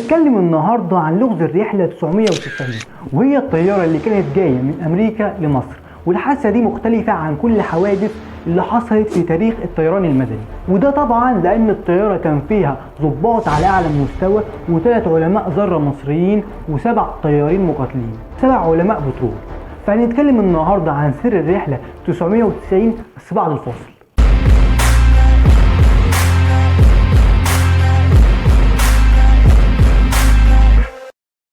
هنتكلم النهارده عن لغز الرحلة 990، وهي الطيارة اللي كانت جاية من امريكا لمصر. والحادثه دي مختلفة عن كل الحوادث اللي حصلت في تاريخ الطيران المدني، وده طبعا لان الطيارة كان فيها ضباط على اعلى مستوى، وثلاث علماء ذره مصريين، و7 طيارين مقاتلين، 7 علماء بترول. فهنتكلم النهارده عن سر الرحلة 990 بس بعد الفاصل.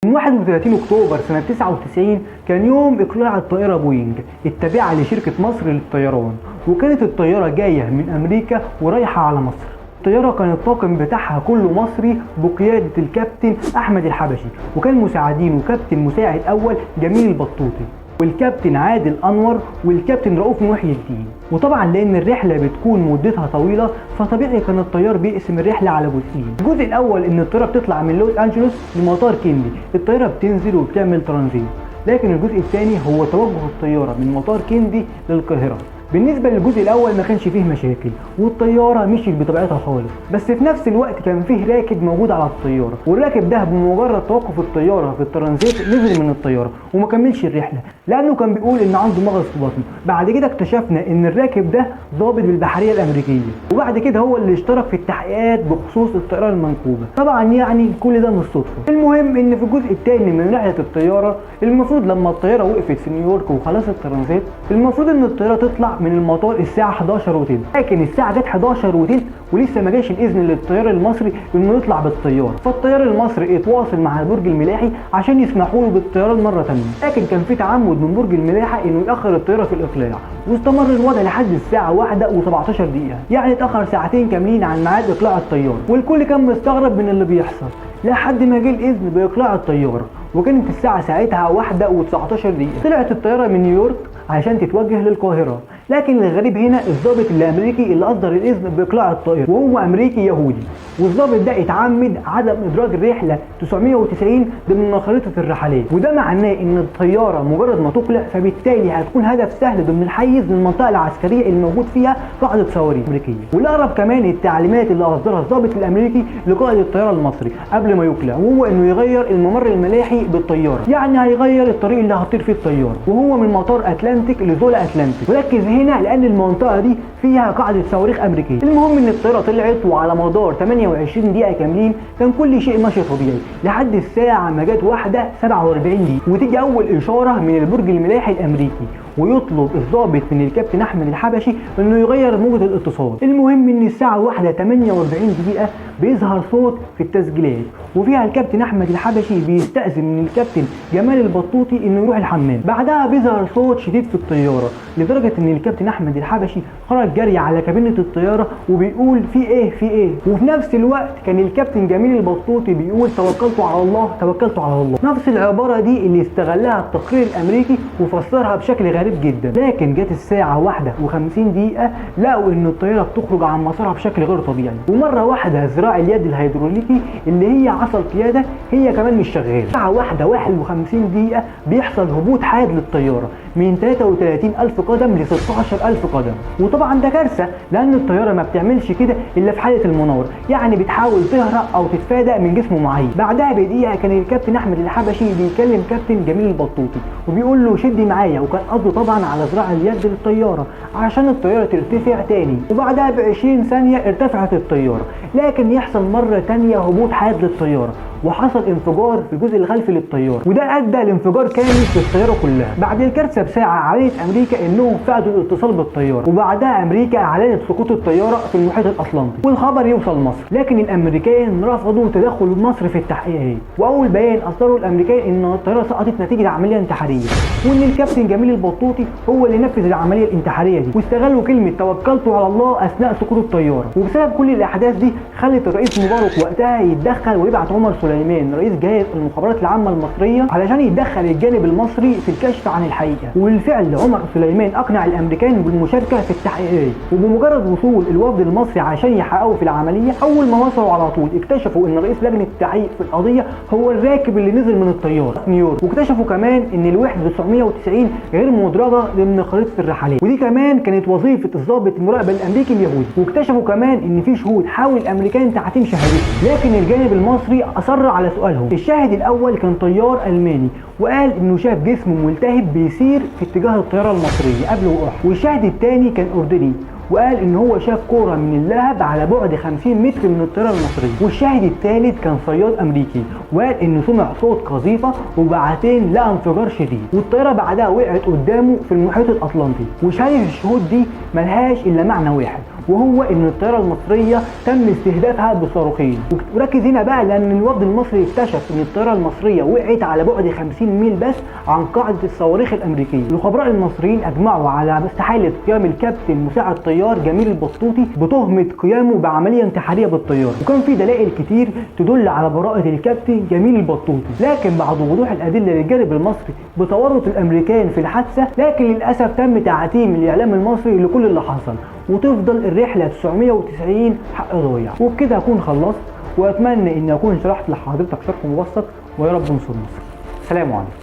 من 31 اكتوبر سنة 99 كان يوم اقلاع الطائرة بوينج التابعة لشركة مصر للطيران، وكانت الطيارة جاية من امريكا ورايحة على مصر. الطيارة كان الطاقم بتاعها كله مصري بقيادة الكابتن احمد الحبشي، وكان مساعدينه كابتن مساعد اول جميل البطوطي، والكابتن عادل انور، والكابتن رؤوف محي الدين. وطبعا لان الرحلة بتكون مدتها طويلة فطبيعي كان الطيار بيقسم الرحلة على جزئين. الجزء الاول ان الطيارة بتطلع من لوس انجلوس لمطار كيندي، الطيارة بتنزل وبتعمل ترانزيت. لكن الجزء الثاني هو توجه الطيارة من مطار كيندي للقاهره. بالنسبة للجزء الاول ما كانش فيه مشاكل والطياره مشيت بطبيعتها خالص، بس في نفس الوقت كان فيه راكب موجود على الطيارة، والراكب ده بمجرد توقف الطيارة في الترانزيت نزل من الطيارة وما كملش الرحلة لانه كان بيقول ان عنده مغص في بطنه. بعد كده اكتشفنا ان الراكب ده ضابط بالبحريه الامريكية، وبعد كده هو اللي اشترك في التحقيقات بخصوص الطيارة المنكوبه. طبعا يعني كل ده مش صدفة. المهم ان في الجزء الثاني من رحله الطيارة، المفروض لما الطيارة وقفت في نيويورك وخلاص الترانزيت، المفروض ان الطيارة تطلع من المطار الساعة 11:20، لكن الساعة جت 11:20 ولسه ما جاش الإذن للطيار المصري إنه يطلع بالطيارة. فالطيار المصري اتواصل مع البرج الملاحي عشان يسمحوا له بالطيران مرة ثانية، لكن كان في تعمد من برج الملاحة إنه يأخر الطيارة في الإقلاع، واستمر الوضع لحد الساعة 1:17، يعني اتأخر ساعتين كاملين عن ميعاد إقلاع الطيارة. والكل كان مستغرب من اللي بيحصل لحد ما جه الإذن بإقلاع الطيارة، وكانت الساعة ساعتها 1:19. طلعت الطيارة من نيويورك عشان تتوجه للقاهرة، لكن الغريب هنا الضابط الامريكي اللي اصدر الاذن باقلاع الطائرة، وهو امريكي يهودي، والضابط ده اتعمد عدم ادراج الرحلة 990 ضمن خريطة الرحلات، وده معناه ان الطيارة مجرد ما تقلع فبالتالي هتكون هدف سهل ضمن الحيز للمنطقة العسكرية الموجود فيها قاعدة صواريخ امريكية. والاغرب كمان التعليمات اللي اصدرها الضابط الامريكي لقائد الطيارة المصري قبل ما يقلع، وهو انه يغير الممر الملاحي بالطيارة، يعني هيغير الطريق اللي هتطير فيه الطيارة، وهو من مطار اتلانتيك لزولا اتلانتيك. وركز هنا لان المنطقة دي فيها قاعدة صواريخ امريكية. المهم ان الطيارة طلعت، وعلى مدار 28 دقيقة كاملين كان كل شيء ماشي طبيعي لحد الساعة ما جت 1:47 وتيجي اول اشارة من البرج الملاحي الامريكي، ويطلب الضابط من الكابتن احمد الحبشي انه يغير موجة الاتصال. المهم ان الساعة 1:48 بيظهر صوت في التسجيلات، وفيها الكابتن احمد الحبشي بيستأذن من الكابتن جمال البطوطي انه يروح الحمام. بعدها بيظهر صوت شديد في الطيارة لدرجة ان الكابتن احمد الحبشي خرج جري على كابينه الطيارة وبيقول في ايه في ايه، وفي نفس الوقت كان الكابتن جميل البطوطي بيقول توكلت على الله توكلت على الله. نفس العبارة دي اللي استغلها التقرير الامريكي وفسرها بشكل غريب جدا. لكن جت الساعة 1:50 لقوا ان الطيارة بتخرج عن مسارها بشكل غير طبيعي، ومرة واحدة ذراع اليد الهيدروليكي اللي هي عصا القيادة هي كمان مش شغالة. الساعة 1:51 بيحصل هبوط حاد للطياره من 33,000 قدم ل 16,000 قدم، وطبعا ده كارثة لان الطيارة ما بتعملش كده الا في حاله المناوره، يعني بتحاول تهرب او تتفادى من جسم معين. بعدها بدقيقة كان الكابتن احمد الحبشي بيكلم كابتن جميل البطوطي وبيقول له شدي معايا، وكان قصده طبعا على ذراع اليد للطياره عشان الطيارة ترتفع تاني. وبعدها ب 20 ثانية ارتفعت الطيارة، لكن يحصل مرة تانية هبوط حاد للطياره، وحصل انفجار في الجزء الخلفي للطياره، وده ادى لانفجار كامل في الطيارة كلها. بعد الكارثة بساعة اعلنت امريكا انهم فقدوا الاتصال بالطيارة، وبعدها امريكا اعلنت سقوط الطيارة في المحيط الاطلنطي والخبر يوصل مصر، لكن الامريكان رفضوا تدخل مصر في التحقيقات. واول بيان اصدره الامريكان ان الطيارة سقطت نتيجة عملية انتحارية، وان الكابتن جميل البطوطي هو اللي نفذ العملية الانتحاريه دي، واستغلوا كلمة توكلت على الله اثناء سقوط الطيارة. وبسبب كل الاحداث دي خلت الرئيس مبارك وقتها يتدخل ويبعت عمر سليمان رئيس جهاز المخابرات العامة المصرية علشان يتدخل الجانب المصري في الكشف عن الحقيقة. وبالفعل عمر سليمان اقنع الامريكان بالمشاركة في التحقيقات، وبمجرد وصول الوفد المصري عشان يحققوا في العملية، اول ما وصلوا على طول اكتشفوا ان رئيس لجنة التحقيق في القضية هو الراكب اللي نزل من الطيارة في نيويورك، واكتشفوا كمان ان الوحدة 990 غير مدرجة مدرجة ضمن خريطة الرحلات، ودي كمان كانت وظيفة الضابط المراقب الامريكي اليهودي. واكتشفوا كمان ان في شهود حاول الامريكان تعتيم شهادتهم، لكن الجانب المصري اصر على سؤالهم. الشاهد الاول كان طيار الماني، وقال انه شاف جسم ملتهب بيسير في اتجاه الطيارة المصرية قبل وقوعها. والشاهد الثاني كان اردني، وقال ان هو شاف كورة من اللهب على بعد 50 متر من الطيارة المصرية. والشاهد الثالث كان صياد امريكي، وقال انه سمع صوت قذيفه وبعدين لقى انفجار شديد، والطياره بعدها وقعت قدامه في المحيط الاطلنطي. وشهادة الشهود دي ملهاش الا معنى واحد، وهو ان الطيارة المصرية تم استهدافها بصاروخين. وركز هنا بقى، لان الوفد المصري اكتشف ان الطيارة المصرية وقعت على بعد 50 ميل بس عن قاعدة الصواريخ الامريكية. الخبراء المصريين اجمعوا على استحالة قيام الكابتن مساعد طيار جميل البطوطي بتهمه قيامه بعملية انتحارية بالطيارة، وكان في دلائل كتير تدل على براءه الكابتن جميل البطوطي، لكن بعد وضوح الادلة للجانب المصري بتورط الامريكان في الحادثة، لكن للاسف تم تعتيم الاعلام المصري لكل اللي حصل، وتفضل الرحلة 990 حق ضايع. وبكده اكون خلصت، واتمنى ان اكون شرحت لحضرتك شرح مبسط، ويا رب انصر مصر. سلام عليكم.